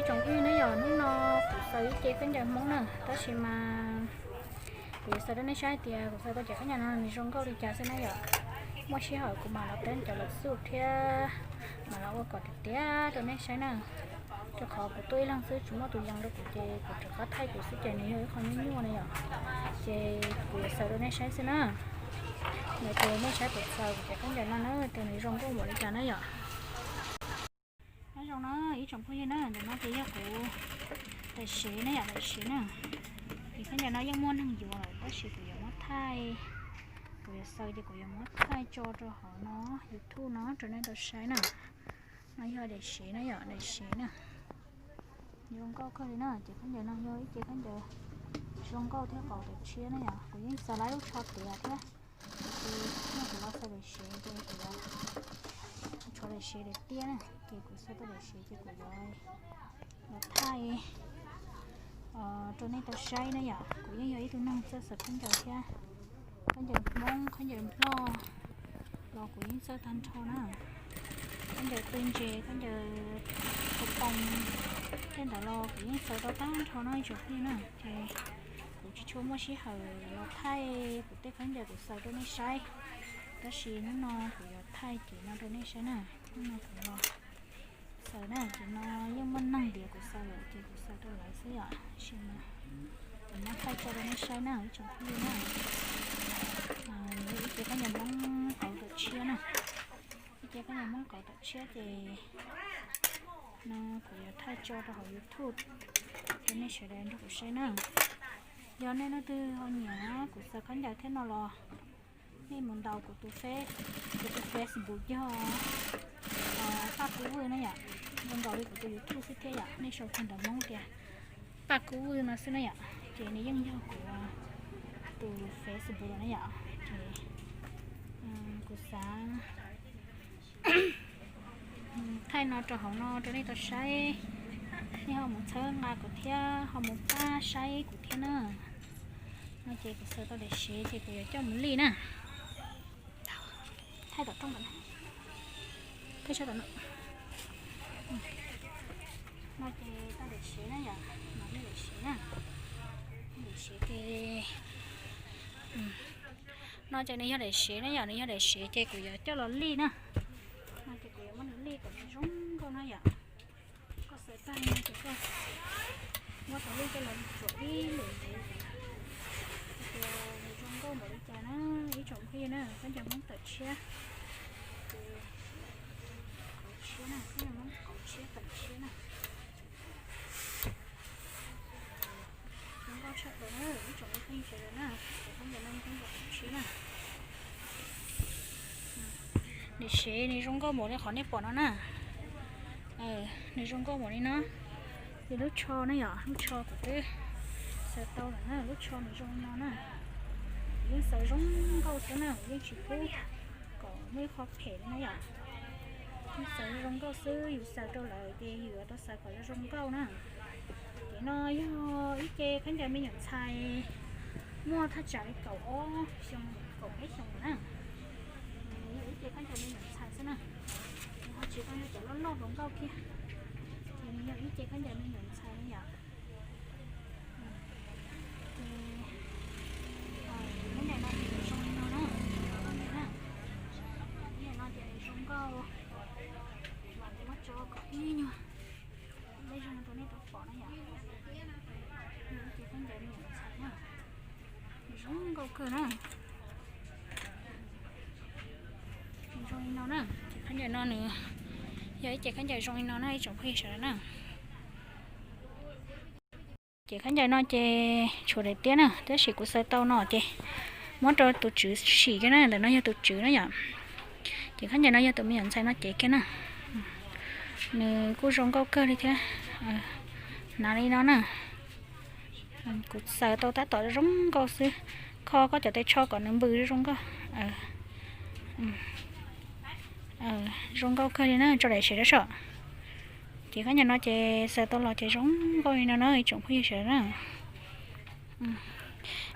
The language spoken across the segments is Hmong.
Tsoom phooj ywg na yom, hnub no kuv xaws ib ce khaub ncaws Hmoob na, tab sis mas kuv yuav xaws rau nej saib tias kuv xaws tau cov khaub ncaws no nws zoo nkauj li cas xwb na yom. Muaj sij hawm kuv mam los teb cov lawv xub thiab mam los ua kom tiag tiag rau nej saib na. Rau qhov kuv tuaj ib leeg xwb tsis muaj tus yees rau kuv ces kuv rov qab thaij kuv xwb ces nws yog ib qho nyuaj nyuaj na yom. Ces kuv yuav xaws rau nej saib xwb na. Nws ces nej saib kuv xaws kuv cov khaub ncaws no na tias nws zoo nkauj npaum li cas na yom. Nyob zoo na ib tsoom phooj ywg na, ntawm no ces yog kuv daim sev na yom, daim sev na. Ces khaub ncaws no yeej muaj neeg yuav lawm tab sis kuv yuav muab thaij, kuv yuav xaws ces kuv yuav muab thaij tso rau hauv no YouTube no rau nej tau saib na. No yog daim sev na yom, daim sev na. Zoo nkauj kawg li na, ces khaub ncaws no yog ib ce khaub ncaws zoo nkauj thiab qauv tawm tshiab na yom. Kuv yeej xaws lawm lub tsho tiav thiab, tab sis no kuv los xaws daim sev ces kuv yuav tshuav daim sev daim tiab na, ces kuv xaws tau daim sev ces kuv yuav los thaij rau nej tau saib na yom. Kuv yeej yog ib tug neeg txawj xaws khaub ncaws thiab, khaub ncaws Hmoob khaub ncaws Nplog los kuv yeej xaws tag nrho na. Khaub ncaws pw ntses, khaub ncaws pos poos, tej ntawd los kuv yeej xaws tau tag nrho no ib tsoom phooj ywg na. Ces kuv tsis tshua muaj sij hawm los thaij kuv tej khaub ncaws kuv xaws rau nej saib, tab sis hnub no kuv yuav thaij ces no rau nej saib na. Hnub no kuv los xaws na, ces no yeej muaj neeg ntiav kuv xaws lawm ces kuv xaws rau lawv xwb yom. Tab sis mas kuv muab thaij tso rau nej saib na ib tsoom phooj ywg na. Nws yog ib ce khaub ncaws Hmoob qauv tawm tshiab na, ib ce khaub ncaws Hmoob qauv tawm tshiab ces no kuv yuav thaij tso rau hauv YouTube rau nej sawv daws nrog kuv saib na. Yog nej leej twg ho nyiam kuv xaws khaub ncaws thiab no los nej mus ntaus kuv tus Face, kuv tus Facebook yog Paj Kub Vwj na yom, zoo nkaus li kuv tus YouTube xwb thiab yom, nej sau kiag ntawv Hmoob tias Paj Kub Vwj no xwb na yom, ces nws yeej yog kuv tus Facebook na yom. Ces kuv xav thaij no rau hauv no rau nej tau saib, nej ho mus txhawb nqa kuv thiab ho mus pab saib kuv thiab na. No ces kuv xaws tau daim sev ces kuv yuav coj mus lij na. Thaij tom rooj ntawm no, thaij sab tom no. No ces tau daim sev na yom, no yog daim sev na. Daim sev ces, no ces nws yog daim sev na yom, nws yog daim sev ces kuv yuav coj los lij na. No ces kuv yuav muab nws lij kom nws zoo nkauj na yom. Koj xaws tag no ces koj muab tus lij coj los tsuam ib lwm ntxiv tias nws zoo nkauj npaum li cas na ib tsoom phooj ywg na. Khaub ncaws Hmoob tawm tshiab, qauv tshiab na, khaub ncaws Hmoob qauv tshiab tawm tshiab na. Zoo nkauj tshaj plaws na ib tsoom phooj ywg sawv daws na, khaub ncaws no khaub ncaws qauv tshiab na. Daim sev nws zoo nkauj npaum li qhov nej pom no na. Nws zoo nkauj npaum li no. Ces lub tsho na yom, lub tsho kuv twb xaws tau lawm na, lub tsho nws zoo li no na. Kuv yeej xaws zoo nkauj xwb na, kuv yeej tsis pub kom muaj ib qho phem li na yom. Yeej xaws zoo nkauj xwb, yus xaws rau lawv ces yus yuav tau xaws kom zoo zoo nkauj na. Ces no yog ib ce khaub ncaws me nyuam ntxhais muaj thaj tsam li kaum ob xyoo, kaum peb xyoo na. Nws yog ib ce khaub ncaws me nyuam ntxhais xwb na. Nws ho tsis tau yog cov loj loj hluas nkauj kiag, ces nws yog ib ce khaub ncaws me nyuam ntxhais na yom. Ces tus khaub ncaws no ces nws zoo li no na, na. Khaub ncaws no ces nws zoo nkauj, muab tso kom ib nyuag lej zog rau nej tau pom na yom. Nws ib ce khaub ncaws me nyuam ntxhais na, nws zoo nkauj kawg na. Nws zoo li no na, ces khaub ncaws no nws yog ib ce khaub ncaws zoo li no na ib tsoom phooj ywg sawv daws na. Ces khaub ncaws no ces tshuav daim tiab na, tab sis kuv xaws tau no ces muab rau tus tswv sim kiag na, ntawm no yog tus tswv na yom. Ces khaub ncaws no yog tus me nyuam ntxhais no cev kiag na. Nws kuj zoo nkauj kawg li thiab. Hnav li no na. Kuv xaws tau tab tom zoo nkauj xwb, kho koj cov tes tsho kom nws npws zoo nkauj. Zoo nkauj kawg li na, tso daim sev rau saib. Ces khaub ncaws no ces xaws tau los ces zoo nkauj li no na ib tsoom phooj ywg sawv daws na.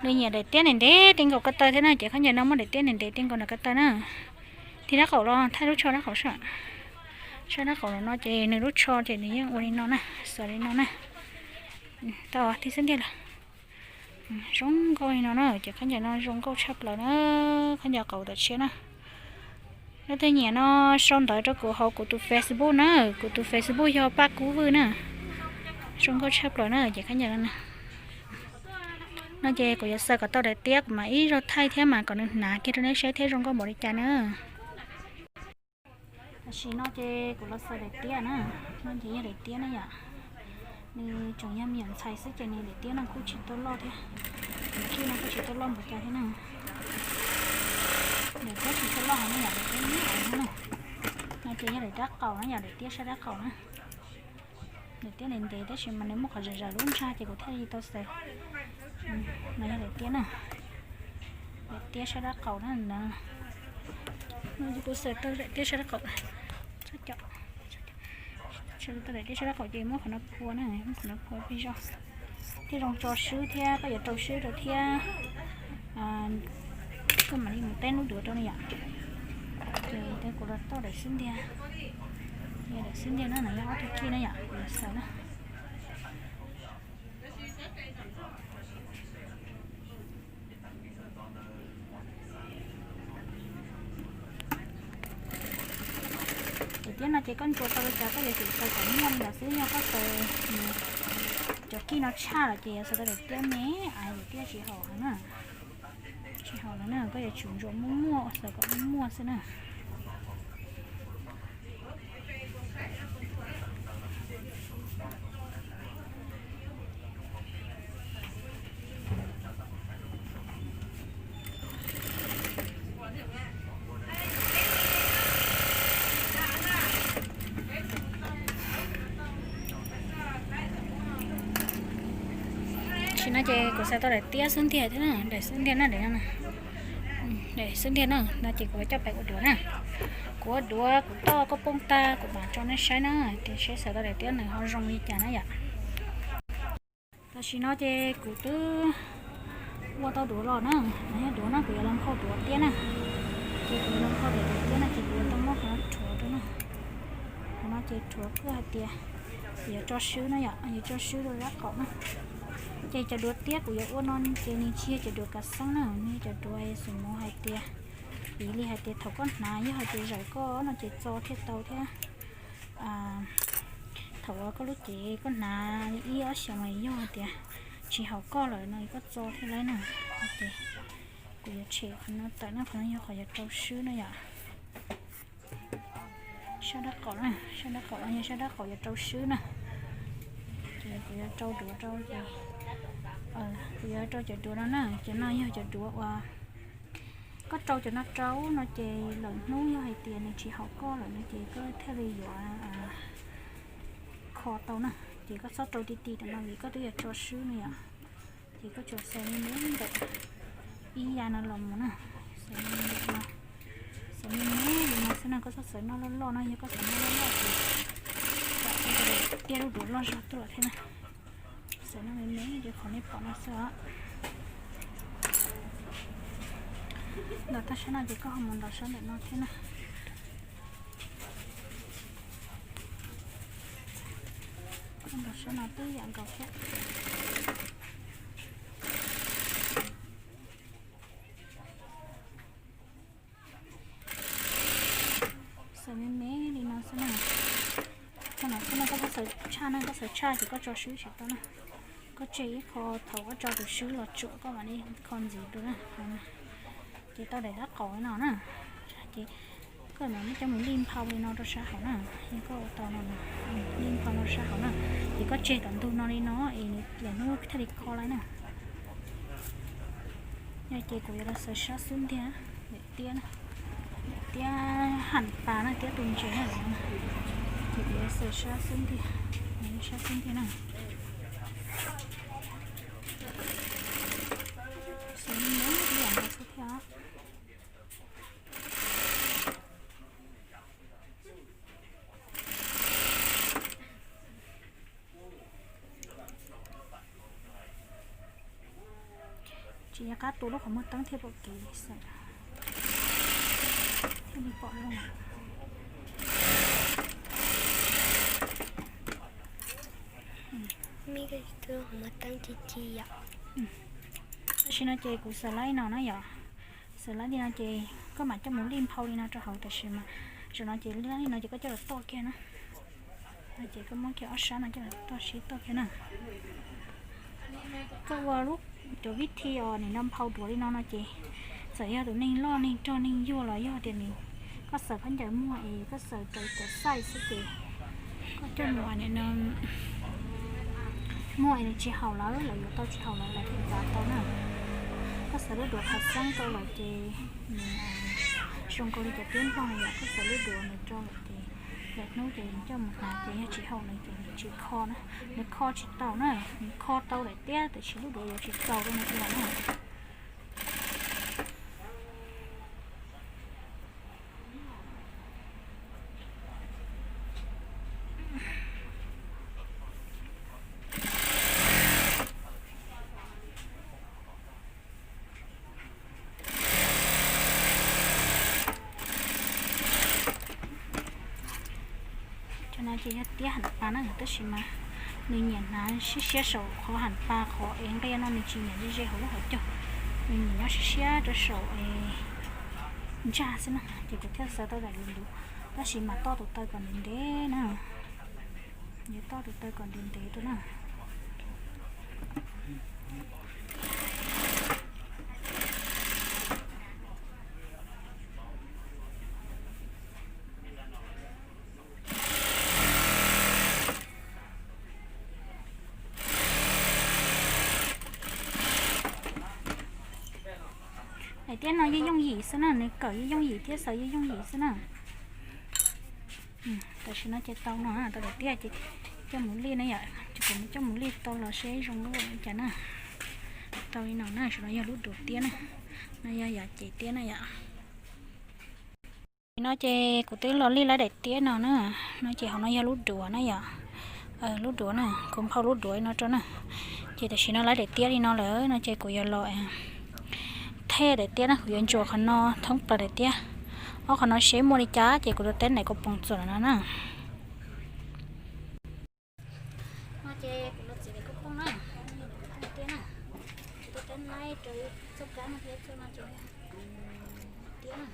Nws nyiam daim tiab ntev ntev ti nkaus ko taw thiab na, ces khaub ncaws no muaj daim tiab ntev ntev ti nkaus nram ko taw na. Tig dab qaum los thaij lub tsho dab qaum saib. Sab dab qaum no ces nws lub tsho ces nws yeej ua li no na, xaws li no na. Tau tib xwb ntiag lawm. Zoo nkauj li no na, cov khaub ncaws no zoo nkauj tshaj plaws na, khaub ncaws qaum tam tshiab na. Leej twg nyiam no sau ntawv rau kuv hauv kuv tus Facebook na, kuv tus Facebook yog Paj Kub Vwj na. Zoo nkauj tshaj plaws na cov khaub ncaws no. No ces kuv yuav xaws kom tau daim tiab kuv mam ib zaug thaij thiab mas kom nws hnav kiag rau nej saib thiab zoo nkauj npaum li cas na. Tam sim no ces kuv los xaws daim tiab na, no ces yog daim tiab na yom. Nws tseem yog me nyuam ntxhais xwb ces nws daim tiab no kuj tsis tau loj thiab, daim tiab no kuj tsis tau loj npaum cas thiab na. Daim tiab tsis tshua loj heev na yom, daim tiab nyuaj heev na. No ces yog daim dab qaum na yom, daim tiab sab dab qaum na. Daim tiab ntev ntev tab sis mas nws muaj qhov zawm zawm lub ntsag ces kuv thiaj li tau xaws. Mas yog daim tiab na, daim tiab sab dab qaum na. Kuv xaws tau daim tiab sab dab qaum, xaws tau daim tiab sab dab qaum ces muab qhov no phua na, muab qhov no phua peb zog thiaj zoo tso swb thiab koj yuav rau swb rau thiab. Koj mam li mus teb lub duav rau na yom. Ces kuv los tau daim xwb ntiag, daim xwb ntiag na, nws yog ob tug kij na yom, kuv yuav xaws na. Daim tiab no ces koj ntsuas tau li cas koj yuav tsum xaws kom muaj li ntawd xwb, yog koj xaws cov kij no tshaj lawm ces yuav xaws tau daim tiab me, daim tiab tsis haum heev na. Tsis haum lawm na, koj yuav tsum ntsuas muaj muaj, xaws kom muaj muaj xwb na. Tam sim no ces kuv xaws tau daim tiab xwb ntiag thiab na, daim xwb ntiag na, daim no, daim xwb ntiag na, no ces kuv coj pais ua duav na. Kuv ua duav kuv toj koj poob tag kuv mam tso nej saib na, ces seb xaws tau daim tiab nws ho zoo li cas na yom. Tam sim no ces kuv twb ua tau duav los na, no yog duav no kuv yuav los nphau duav tiab na. Ces kuv yuav los nphau duav tiab no ces kuv yuav tau muab qhov no rhuav rau na. Qhov no ces rhuav kuj hais tias kuv yuav tso swb na yom, yuav tso swb rau dab qaum na. Ces cov duav tiab kuv yuav ua no ces nws tsis yog cov duav kav xeeb na, nws yog cov duav xum mus hais tias, piv li hais tias thaum koj hnav yog hais tias zawm koj no ces txo thiaj tau thiab. Thaum uas koj lub cev koj hnav ib ob xyoos los yog hais tias tsis haum koj lawm no koj txo thiaj laib na. Ces kuv yuav tshem qhov no tawm na, qhov no yog qhov yuav rau swb na yom. Sab dab qaum na, sab dab qaum no yog sab dab qaum yuav rau swb na. Ces kuv yuav rau duav rau ces, kuv yuav rau cov duav no na, cov no yog cov duav uas koj rau cov no rau no ces lwm hnub yog hais tias nws tsis haum koj lawm no ces koj thiaj li yuav kho tau na. Ces koj txhob rau ti ti rau no vim koj twb yuav tso swb no yom. Ces koj tsuas xaws me me ntawm ib yam no los mus na, xaws me me li no xwb na, koj txhob xaws noj loj loj no, yog koj xaws noj loj loj ces tiaj lub duav loj zog tuaj thiab na. Xaws noj me me li qhov nej pom no xwb os. Ntaus tag sab no ces koj ho mus ntaus sab ntawm no thiab na. Koj ntaus sab no twb yam nkaus thiab. Xaws me me li no xwb na. Koj no xwb no koj txhob xaws tshaj na, koj xaws tshaj ces koj tso swb tsis tau na. Koj tseg ib qho thaum koj tso tus swb los tsuam koj mam li kho ntxiv rau na. Ces tau daim dab qaum no na. Ces koj mam muab coj mus lij nphau li no rau sab hauv na. Yog koj ua tau no, lij nphau no sab hauv na. Ces koj tseg tom ntug no li no es lwm hnub thiaj li kho lawm na. Yog ces kuv yuav los xaws sab xub ntiag, daim tiab na, daim tiab ham pas na, tiab tus ntses na. Ces kuv yuav xaws sab xub ntiag, sab xub ntiag na. Xaws me me li no xwb thiab. Tsis nco qab tu lub qhov muag teeb thiaj pom kev xwb, thiaj li pom zoo. Tam sim no ces kuv xaws laib no na yom. Xaws laib li no ces koj mam coj mus lij nphau li no rau hauv, tam sim mas zaum no ces laib li no ces koj coj los toj kiag na. No ces koj muab kiag ob sab no coj los toj sib toj kiag na. Koj ua lub cov vib thi os nim no nphau duav li no no ces txawm yog tus neeg loj neeg rog neeg yuag los yog tias nws, koj xaws phab ncaws muag es koj xaws raws cov size xwb ces koj coj mus nim no muag es nws tsis haum lawm, lawv yuav tau tsis haum lawm lawv thiaj txav tau na. Koj xaws lub duav qhov xeeb rau lawm ces nws zoo nkaus li cov tiab nplog no yom, koj xaws lub duav nws rau lawm ces lawm hnub ces coj mus hnav ces yog tsis haum lawm ces nws tsis kho na, nws kho tsis tau na, nws kho tau daim tiab tiam sis lub duav yuav tsis txaus rau nws li lawm na. Cov no ces yog tiab ham pas na, tab sis mas nws nyiam hnav siab siab saum qhov ham pas qhov es nqia no, nws tsis nyiam ze ze hauv lub hauv caug, nws nyiam nyob siab siab rau saum es ntsaj xwb na, ces kuv thiaj xaws tau daim lus lus, tab sis mas toj tus taw kom ntev ntev na, yuav toj tus taw kom ntev ntev rau na. Daim tiab no yeej yooj yim xwb na, nws kawm yeej yooj yim thiab xaws yeej yooj yim xwb na. Tam sim no ces tau no, tau daim tiab ces coj mus lij na yom, ces kuv coj mus lij tau los seb zoo li cas na. Tau li no na, saum no yog lub duav tiab na, no yog yam cev tiab na yom. Nim no ces kuv twb los lij laib daim tiab no na, no ces hauv no yog lub duav na yom. Lub duav na, kuv nphau lub duav no rau na. Ces tam sim no laib daim tiab li no lawm no ces kuv yuav los thej daim tiab na, kuv yuav ntsuas qhov no thoob plaws daim tiab. Ob qhov no seb muaj li cas ces kuv rov teb daim kaus poom txuam no na. No ces kuv los txiav daim kaus poom na, daim kaus poom tiab na. Kuv twb teb laib rau txoj kab no thiab, txoj no ces tiab na.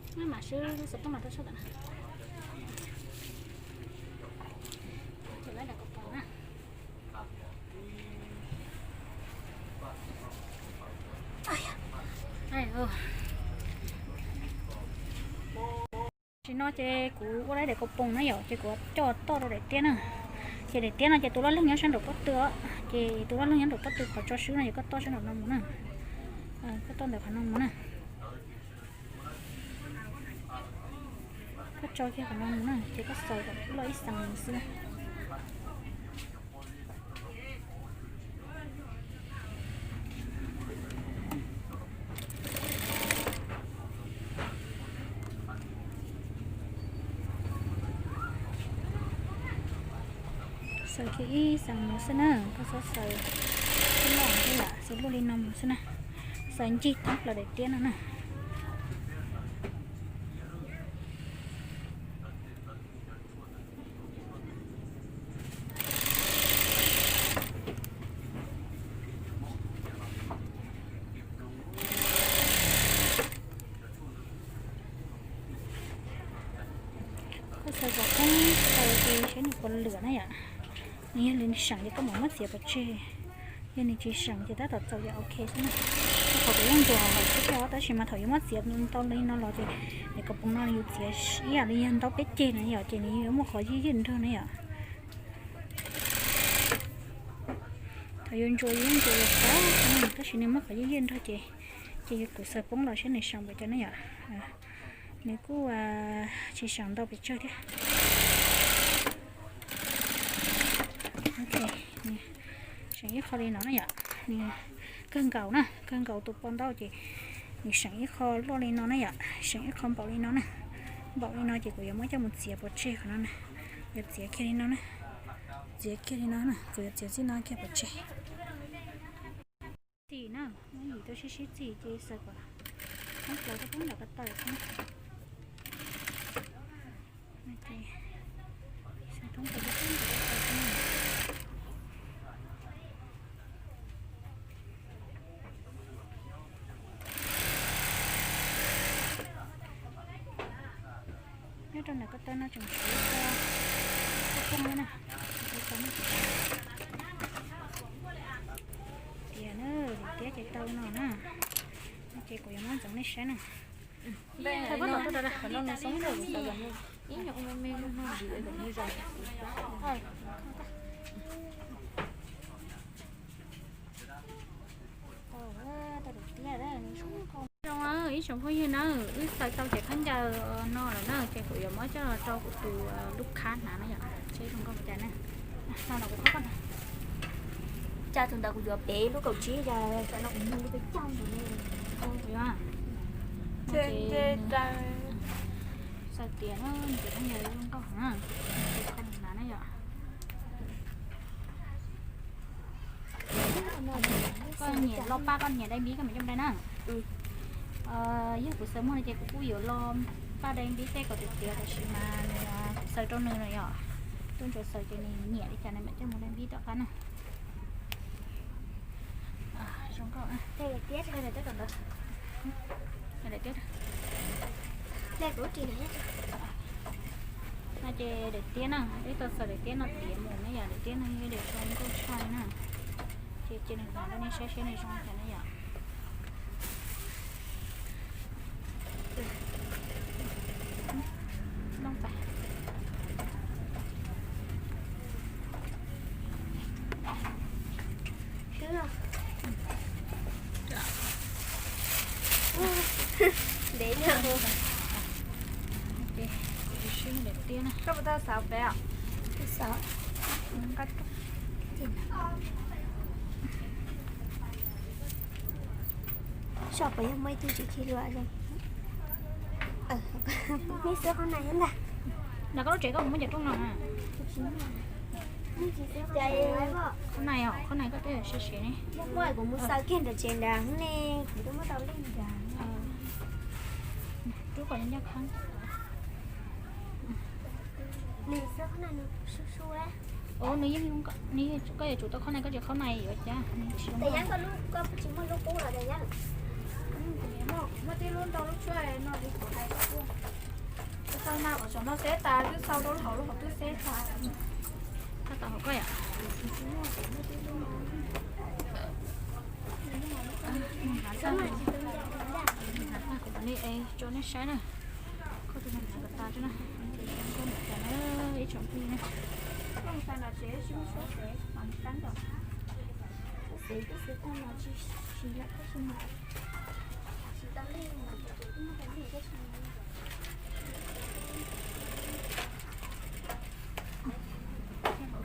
Tus no mam swb xov tooj los rau sab tom na. Ces lawv daim kaus poom na. Tam sim no ces kuv ua lawv daim kaus poom na yom, ces kuv coj toj rau daim tiab na. Ces daim tiab no ces tus loj leeg nyob sab nraum pob tw os, ces tus loj leeg nyob nraum pob tw qhov tso swb no ces koj toj sab nraum no mus na. Koj toj ntawm qhov no mus na. Koj tso kiag qhov no mus na, ces koj xaws kom loj ib xees mus xwb na. Xaws kiag ib xees mus xwb na, koj txhob xaws ib loj thiab yom, xaws luaj li no mus xwb na. Xaws ncig thoob plaws daim tiab no na. Koj xaws kom koob taw ces saib nws puas lwam na yom. Nws yog li seem ces koj mam muab txiav pov tseg, Yog nws tsis seem ces tab tom txaus yog ok xwb na. Qhov kuv yeej ntsuas hauv xwb thiab, tab sis mas thaum yuav muab txiav ntau li no los ces nws kom pom no yus txiav ib yam li yog ntaub peb ceg na yom, ces nws yuav muaj qhov ywj ywj nrog na yom. Thaum yus ntsuas yus yeej ntsuas los tau, tab sis nws muaj qhov ywj ywj nrog ces, ces yus kuv xaws poob los saib nws seem npaum cas na yom. Nws kuj tsis seem ntau pes tsawg thiab. Ok, seem ib qho li no na yom. Nws kawg nkaus na, kawg nkaus tus pov ntaub ces nws seem ib qho loj li no na yom, seem ib qho npaum li no na. Npaum li no ces kuv yuav muab coj mus txiav pov tseg qhov no na. Yuav txiav kiag li no na, txiav kiag li no na, kuv yuav txiav txij no kiag pov tseg. Txim na, muab yim tuaj sib sib txim ces xaws kom thoob plaws rau poob nram ko taw xwb. Xaws thoob plaws rau poob nram ko taw xwb. Nyob rau nram ko taw no tseem tshuav ib co poob na. Tias na, tiab ces tau no na. Ces kuv yuav muab ntxeev nej saib na. Zoo, ib tsoom phooj ywg na, wb xaws tau cov khaub ncaws no lawm na, ces kuv yuav muab coj los rau kuv tus lub khab hnav na yom, seb zoo nkauj cas na. Cas tus ntawd kuv yuav pem lub kaum tsib, cas tam no kuv nug peb caug ntawd ne. Xaws tias no, nws cov khaub ncaws zoo nkauj heev na, ces kho mus hnav na yom. Koj nyiam lo paj koj nyiam dai npib koj mam coj mus dai na. Yog kuv xaws muag no ces kuv kuj yuav lo paj dai npib tej kom tiav tiav, tab sis mas kuv xaws rau nws no yom. Tub ntsuav xaws ces nws nyiam li cas nws mam coj mus dai npib tom qab na. Zoo nkauj. No ces daim tiab na, peb tau xaws daim tiab no tiav mus ne yom, daim tiab no yog daim zoo nkauj tshaj na. Ces cia nws hnav rau nej saib seb nws zoo cas na yom. Ntev na. Koj puas tau xauv pem os? Xauv. Soj puas yog muaj ib tug tsis khi lua zoo? Nej xwb qhov na ntag. Nram koj lub tsev koj mus muab cov rooj no na. Qhov na, qhov na koj twb siv siv ne. Muaj kuv mus xaws kiag nram tsev nrad ne, kuv twb muab tau lej nrad. Rub kom ncaj qhab. Nws xwb qhov na nws sub sub. Nws yeej, nws yeej, koj yuav tsum tau qhov na, koj tsis qhov na yuav cas nws tsis zoo. Koj tsis muaj lub qub los tias yog. Muaj tib lub ntau lub tshuaj no li kuv hais koj. Xaus na, kom saum no xeb tas twb xaus rau lub hauv, lub hauv twb xeb tas. Koj tau hauv koj yom. Kuv li es tso nej saib na. Koj tus neeg tsis kom tas na. Koj niam tas na, ib tsoom phooj ywg na.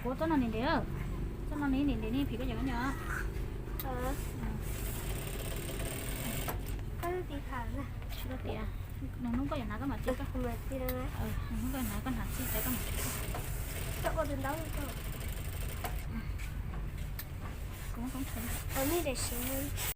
Kuv txoj no ntev ntev, txoj no ntev ntev, nej phim koj cov khaub ncaws. Tsis tau tiav, nws hnub koj yuav hnav koj mam txiav, nws hnub koj hnav koj hnav txij tas koj mam txiav. Kuv muab koob tshuav.